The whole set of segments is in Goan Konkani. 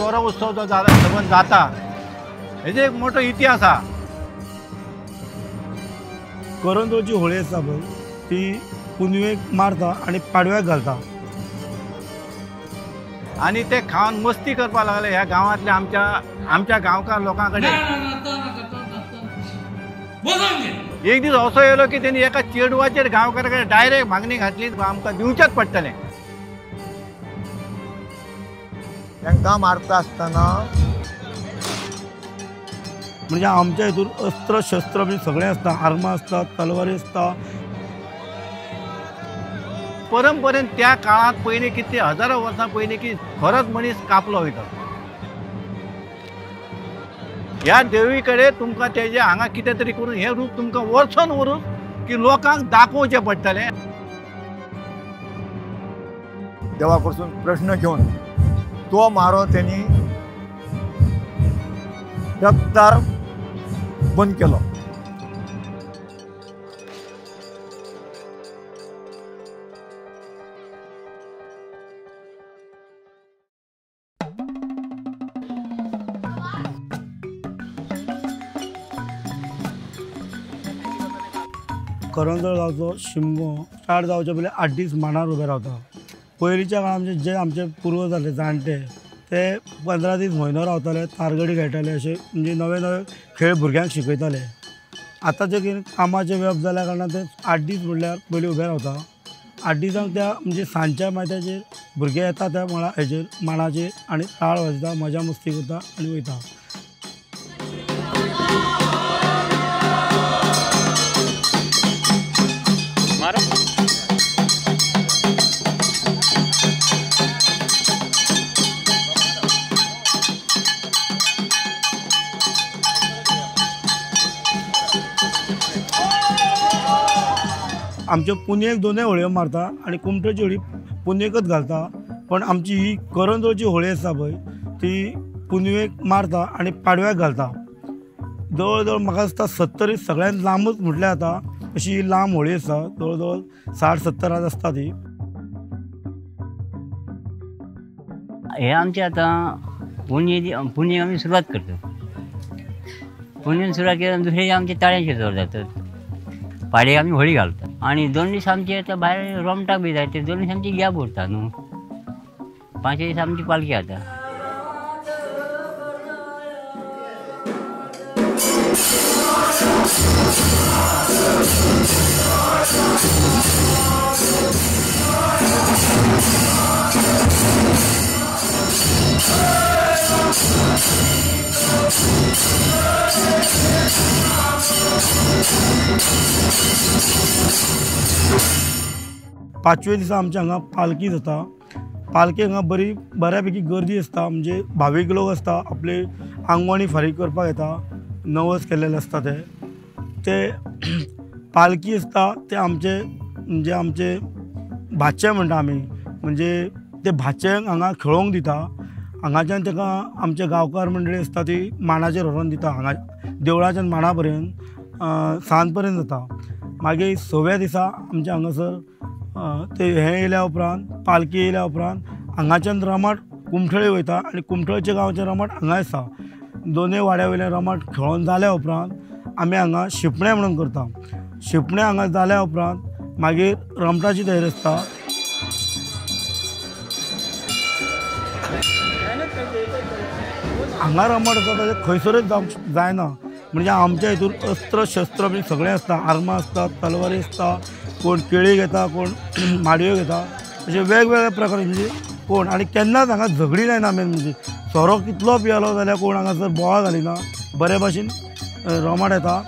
सोरो उत्सव जो सबंद जाता हेजे एक मोठो इतिहास आसा। करंजोळची होळी आसा पळय ती पुनवेक मारता आनी पाडव्याक घालता आनी ते खावन मस्ती करपाक लागले ह्या गांवांतल्या आमच्या आमच्या गांवकार लोकां कडेन। एक दीस असो येयलो की तेणी एका चेडवाचेर गांवकारा कडेन डायरेक्ट मागणी घातली, आमकां दिवचेच पडटलें। तांकां मारता आसतना म्हणजे आमच्या हितून अस्त्र शस्त्र बी सगळें आसता, आर्मां आसता, तलवारी आसता। परंपरेन त्या काळांत पयलीं कितले हजारो वर्सां पयलीं की खरोच मनीस कापलो वयता। ह्या देवी कडेन तुमकां तेजें हांगा कितें तरी करून हें रूप तुमकां वर्सान व्हरून की लोकांक दाखोवचें पडटलें। देवा कडसून प्रश्न घेवन तो मारो तेणी रक्तार बंद केलो। करंजोळ गांवचो शिमगो स्टार्ट जावचे पयलीं 8 दीस मांडार उबे रावता। पयलींच्या काळार आमचे जे आमचे पुर्वज जाले जाणटे ते 15 दीस म्हयनो रावताले, तारगडी खेळटाले, अशे म्हणजे नवे नवे खेळ भुरग्यांक शिकयताले। आतांचे कितें कामाचे व्याप जाल्या कारणान ते 8 दीस म्हणल्यार पयलीं उबे रावता। 8 दिसांक त्या म्हणजे सांजच्या मायत्याचेर भुरगे येता त्या मळा हेजेर मांडाचेर आनी ताळ वाजयता, मजा मस्ती करता आनी वयता। आमच्यो पुनयेक दोनूय होळयो मारता आनी कुमठोची होळी पुनयेकच घालता, पण आमची ही करंजोळची होळी आसा पळय ती पुनवेक मारता आनी पाडव्याक घालता। जवळ जवळ म्हाका दिसता 70 सगळ्यांत लांबच म्हटल्यार जाता अशी ही लांब होळी आसा, जवळ जवळ 60-70 हात आसता ती। हे आमचे आतां पुनयेक आमी सुरवात करता, पुनयेन सुरवात केली दुसरे आमचे ताळ्यांचे जोर जातात, पाडयेक आमी होळी घालता आनी 2 दीस आमचे आतां भायर रोमटाक बी जाय ते 2 दीस आमची गॅप उरता न्हू, 5 दीस आमची पालखी जाता। पांचवे दिसा आमच्या हांगा पालखी जाता। पालखी हांगा बरी बऱ्यापैकी गर्दी आसता, म्हणजे भावीक लोक आसता, आपले आंगवणी फारीक करपाक येता, नवस केल्लेले आसता ते ते पालखी आसता ते आमचे म्हणजे आमचे भाचे म्हणटा आमी, म्हणजे ते भाच्यांक हांगा खेळोंक दिता। हांगाच्यान ताका आमचे गांवकार मंडळी आसता ती मांडाचेर व्हरोन दिता, हांगा देवळाच्यान मांडा पर्यंत सांज पर्यंत जाता। मागीर 6व्या दिसा आमच्या हांगासर ते हें येयल्या उपरांत पालखी येयल्या उपरांत हांगाच्यान रमाट कुमठळे वयता आनी कुमठळच्या गांवचें रमाट हांगा आसा। दोनूय वाड्या वयल्यान रमाट खेळोन जाल्या उपरांत आमी हांगा शिंपणें म्हणून करता। शिंपणें हांगा जाल्या उपरांत मागीर रमटाची तयारी आसता। हांगा रमाट आसा ताजें खंयसरूच जावंक जायना, म्हणजे आमच्या हितून अस्त्र शस्त्र बी सगळें आसता, आर्मां आसता, तलवारी आसता, कोण केळी घेता, कोण माडयो घेता, अशे वेगवेगळे प्रकार म्हणजे कोण आनी केन्नाच हांगा झगडी जायना। मेन म्हणजे सोरो कितलो पियेलो जाल्यार कोण हांगासर बोवाळ घालिना, बरे भाशेन रमाट येता।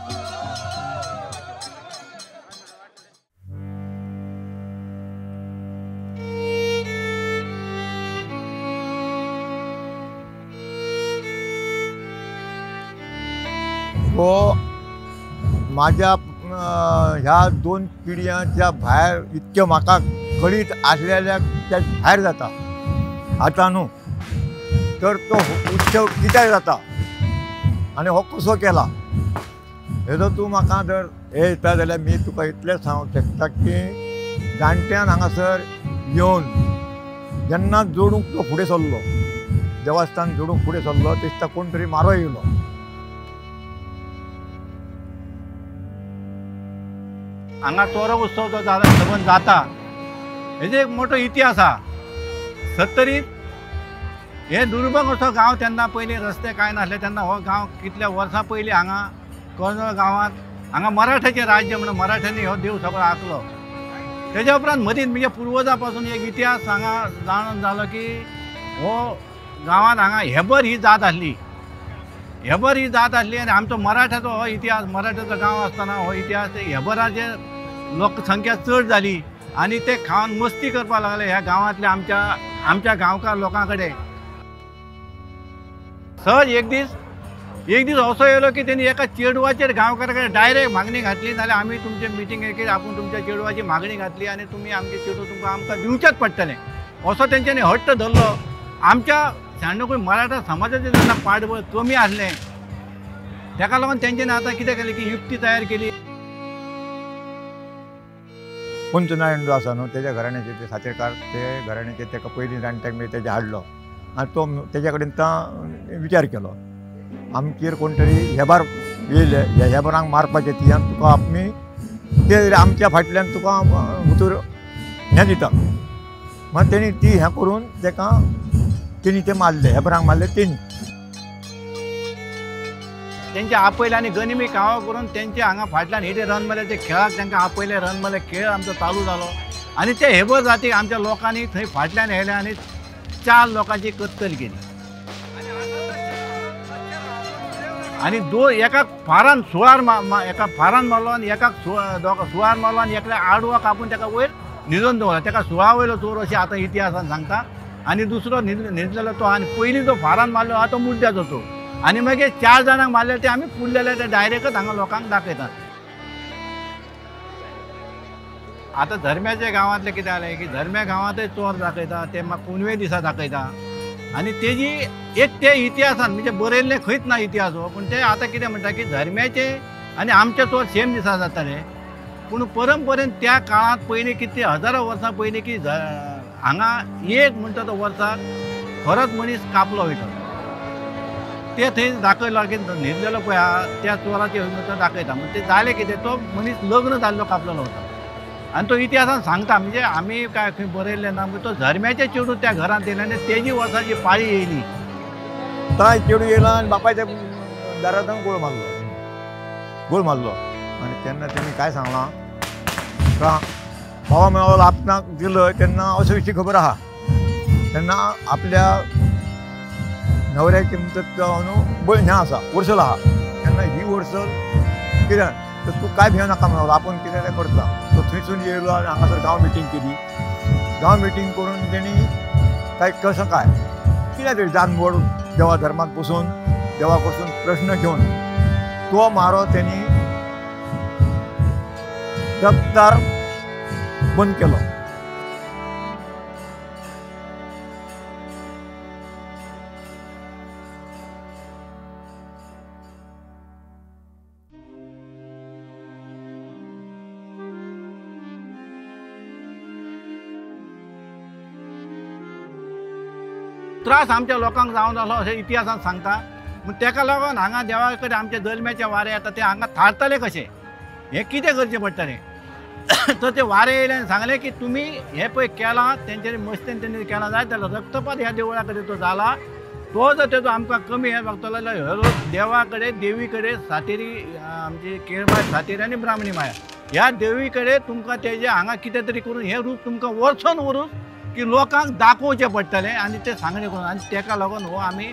हो माझ्या ह्या 2 पिढ्यांच्या भायर इतक्यो म्हाका कळीत आसलेल्या त्या भायर जाता आतां न्हू, तर तो उत्सव कित्याक जाता आनी हो कसो केला हेजो तूं म्हाका जर हे येता जाल्यार मी तुका इतलें सांगूंक शकता की जाणट्यान हांगासर येवन जेन्ना जोडूंक तो फुडें सरलो देवस्थान जोडूंक फुडें सरलो तेच कोण तरी मारो येयलो. हांगा चोरो उत्सव जो सबंद जाता हेजो एक मोठो इतिहास आहा. सत्तरीत हे दुर्बंग असो गांव तेन्ना पयलीं रस्ते कांय नासले तेन्ना हो गांव कितल्या वर्सां पयलीं हांगा करंजोळ गांवांत हांगा मराठ्याचें राज्य म्हणून मराठ्यांनी हो देव सगळो आंखलो. तेज्या उपरांत मदीं म्हणजे पुर्वजां पासून एक इतिहास हांगा जाणून जालो की हो गांवांत हांगा हेबर ही जात आसली, हेबर ही जात आसली आनी आमचो मराठ्याचो हो इतिहास, मराठ्याचो गांव आसतना हो इतिहास हेबराचे लोकसंख्या चड जाली आनी ते खावन मस्ती करपाक लागले ह्या गांवांतल्या आमच्या आमच्या गांवकार लोकां कडेन. सहज एक दीस असो येयलो की तेणी एका चेडवाचेर गांवकारा कडेन डायरेक्ट मागणी घातली, नाल्यार आमी तुमचे मिटींगेक आपूण तुमच्या चेडवाची मागणी घातली आनी तुमी आमचे चेडूं तुमकां आमकां दिवचेंच पडटलें असो तेंच्यांनी हट्ट धरलो. आमच्या शाणकूय मराठा समाजाचें जेन्ना पाठबळ कमी आसलें तेका लागून तेंच्यांनी आतां कितें केलें की युक्ती तयार केली. पंचनारायण जो आसा न्हू तेज्या घराण्याचे ते सातेरकार ते घराण्याचे तेका पयलीं जाणट्याक मागीर तेजे हाडलो आनी तो तेज्या कडेन तो विचार केलो आमचेर कोण तरी हेबार येयले ह्या हेबारांक मारपाचे ती आनी तुका आमी ते आमच्या फाटल्यान तुका भितर हें दिता. मागीर तेणी ती हें करून तेका तेणी ते मारले, हेबरांक मारले तेणी. तेंचे आपयले आनी गनिमी कावा करून तेंचे हांगा फाटल्यान हे रनमल्याच्या खेळाक तांकां आपयले. रनमले खेळ आमचो चालू जालो आनी ते हेबर जातीक आमच्या लोकांनी थंय फाटल्यान येयले आनी 4 लोकांची कत्तल केली. आनी दोन एका फारान सुळार एका फारान मारलो आनी एकाक सुळार मारलो आनी एकल्या आडवा कापून ताका वयर न्हिदोवन दवरला. ताका सुळा वयलो चोर अशें आतां इतिहासान सांगता. आनी दुसरो न्हिदलेलो तो आनी पयलीं जो फारान मारलो आहा तो मुड्ड्याचो चोर आनी मागीर 4 जाणांक मारले ते आमी पुरलेले ते डायरेक्टच हांगा लोकांक दाखयतात. आतां धर्म्याच्या गांवांतलें कितें जालें की धर्म्या गांवांतय चोर दाखयता ते मागीर पुनवे दिसा दाखयता आनी तेजी एक ते इतिहासान म्हणजे बरयल्लें खंयच ना इतिहास हो, पूण ते आतां कितें म्हणटा की धर्म्याचे आनी आमचे चोर सेम दिसा जाताले. पूण परंपरेन त्या काळांत पयलीं कितले हजारो वर्सां पयलीं की हांगा एक म्हणटा तो वर्साक खरोच मनीस कापलो वयता ते थंय दाखयलो की न्हिदलेलो पळय आहा त्या चोराचे म्हणटा दाखयता. म्हणजे ते जालें कितें तो मनीस लग्न जाल्लो कापलेलो वता आनी तो इतिहासान सांगता. म्हणजे आमी काय खंय बरयल्लें ना, म्हणजे तो धर्म्याचे चेडूं त्या घरांत येयलें आनी तेजी वर्साची पाळी येयली. तांय चेडूं येयला आनी बापायच्या दारांत गोळ मारलो, गोळ मारलो आनी तेन्ना तेणी काय सांगलां का बाबा मेळो आपणाक दिलो तेन्ना असो विशीं खबर आहा तेन्ना आपल्या न्हवऱ्याची म्हणटा न्हू बळ हें आसा वर्सल आहा तेन्ना ही वर्सल कितें तर तूं काय भियो नाका म्हणलो आपूण कितें तें करता. तो थंयसून येयलो आनी हांगासर गांव मिटींग केली. गांव मिटींग करून तेणी काय कसं काय कितें तरी जानवड देवा धर्मांत बसून देवा कडसून प्रश्न घेवन तो मारो तेणी दप्तर बंद केलो. त्रास आमच्या लोकांक जावन जालो अशें इतिहासान सांगता. म्हण तेका लागून हांगा देवा कडेन आमचे जल्म्याचे वारे येता ते हांगा थारतले कशें हें कितें करचें पडटलें. तर ते वारे येयले आनी सांगलें की तुमी हें पळय केलां तेंच्यांनी मस्तेन तेंच्यांनी केलां जायत जाल्यार रक्तपात ह्या देवळा कडेन तो जाला तो जर तेजो आमकां कमी हें बघतलो जाल्यार हो देवा कडेन देवी कडेन सातेरी आमची केळमाय सातेरी आनी ब्राह्मणी माया ह्या देवी कडेन तुमकां तेजें हांगा कितें तरी करून हें रूप तुमकां वर्सोन व्हरूं की लोकांक दाखोवचें पडटलें आनी तें सांगणें करून आनी तेका लागून हो आमी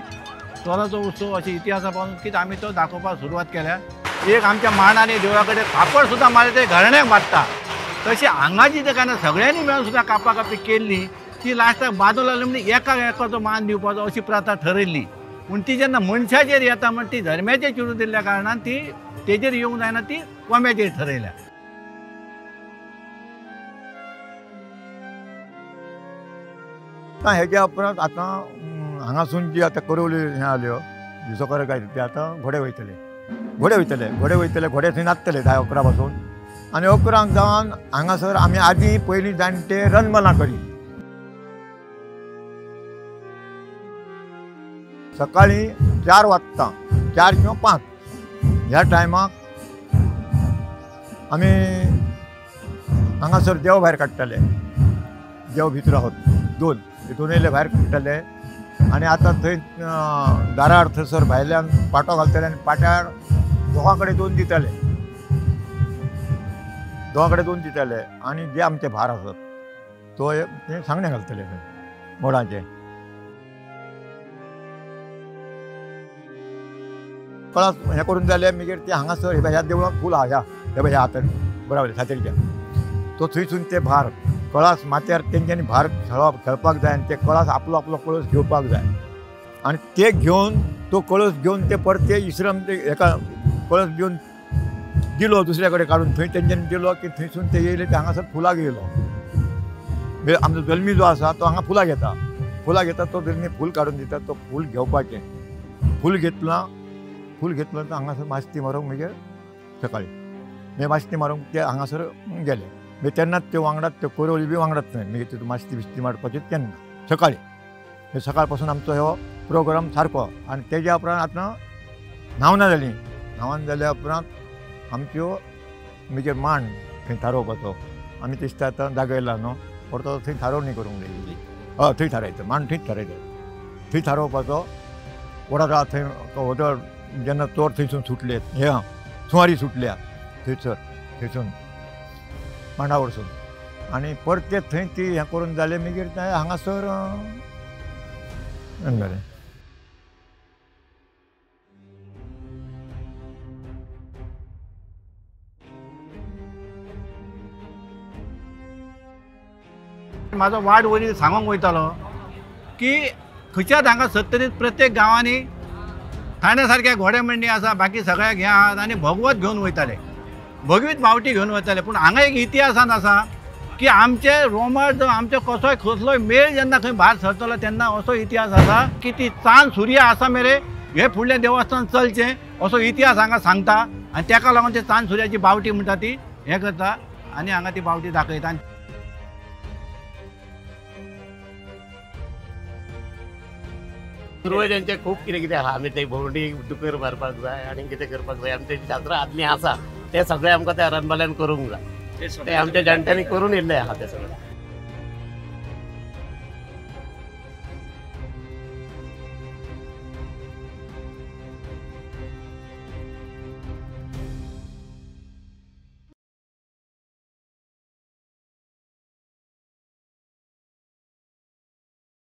चोराचो उत्सव अशें इतिहासा पासून की आमी तो दाखोवपाक सुरवात केल्या. एक आमच्या मांडांनी देवळा कडेन कापड सुद्दां मारलें ते घराण्याक बांदता तशें हांगाची तेका सगळ्यांनी मेळून सुद्दां कापा कापी केल्ली ती लास्टाक बांदूंक लागली म्हणजे एका एकाचो मान दिवपाचो अशी प्रथा ठरयल्ली. पूण ती जेन्ना मनशाचेर येता म्हण ती धर्म्याचेर चिडून दिल्ल्या कारणान ती तेजेर येवंक जायना, ती कोंब्याचेर ठरयल्या. आतां हेज्या उपरांत आतां हांगासून जी आतां करवली हें आल्यो दिसोकर काय ते आतां घोडे वयतले, घोडे वयतले, घोडे वयतले, घोडे थंय नाचतले 10 11 पासून आनी 11 जावन हांगासर आमी आदीं पयलीं जाणटे रनमलां करी. सकाळी 4 वाजता 4 किंवा 5 ह्या टायमाक आमी हांगासर देव भायर काडटाले. देव भितर आहोत दोन दोनूय भायर काडटाले आनी आतां थंय दारार थंयसर भायल्यान पाटो घालताले आनी पाट्यार दोगां कडेन 2 दिताले, दोगां कडेन 2 दिताले आनी जे आमचे भार आसत तो ते सांगणे घालतले थंय मोडाचे. कळस हें करून जालें मागीर ते हांगासर हे ह्या देवळाक फूल आहा, ह्या ह्या हातार बराबर सातेरीच्या तो थंयसून ते भार कळस माथ्यार तेंच्यांनी भार खेळपाक जाय आनी ते कळस आपलो आपलो कळस घेवपाक जाय आनी ते घेवन तो कळस घेवन ते परते इसरम ते एका कळस घेवन दिलो दुसऱ्या कडेन काडून थंय तेंच्यांनी दिलो की थंयसून ते येयले ते हांगासर फुलाक येयलो. आमचो जल्मी जो आसा तो हांगा फुलां घेता, फुलां घेता तो जल्मी फूल काडून दिता, तो फूल घेवपाचें. फूल घेतलां, फूल घेतलो तर हांगासर मास्ती मारूंक मागीर सकाळी मागीर मास्ती मारूंक ते हांगासर गेले. मागीर तेन्नाच त्यो वांगडात त्यो कोरोली बी वांगडात न्हय मागीर तितून मास्ती बिस्ती मारपाची तेन्ना सकाळी. सकाळ पासून आमचो हो प्रोग्राम सारको. आनी तेज्या उपरांत आतां न्हावनां जालीं, न्हावन जाल्या उपरांत आमच्यो मागीर मांड थंय थारोवपाचो आमी दिसता आतां जागयला न्हू परतो थंय थारोवणी करूंक जाय. हय थंय थारायता मांड, थंयच थारायता, थंय थारोवपाचो. वडा थंय वडळ जेन्ना चोर थंयसून सुटले हे सुवारी सुटल्या थंयसर थंयसून मांडा वरसून आनी परते थंय ती हें करून जालें मागीर ते हांगासर जालें. म्हाजो वाड वडील सांगूंक वयतालो की खंयच्याच हांगा सत्तरीत प्रत्येक गांवांनी ठाण्या सारक्या घोडेमंडी आसा, बाकी सगळ्याक हें आहात आनी भगवत घेवन वयताले, भगवीत बावटी घेवन वयताले. पूण हांगा एक इतिहासान आसा की आमचे रोमर आमचो कसोय कसलोय मेळ जेन्ना खंय भायर सरतलो तेन्ना असो इतिहास आसा की ती चांद सुर्या आसा मेरे हे फुडलें देवस्थान चलचें असो इतिहास हांगा सांगता. आनी तेका लागून ते चांद सुर्याची बावटी म्हणटा ती हें करता आनी हांगा ती बावटी दाखयता. पुर्वजांचे खूब कितें कितें आहा, आमी ते भोंवडी दुकर मारपाक जाय आनी कितें करपाक जाय, आमचे शास्त्र आदलीं आसा ते सगळें आमकां त्या अरनबाल्यान करूंक जाय, ते आमच्या जाणट्यांनी करून येयल्ले आहा ते सगळें.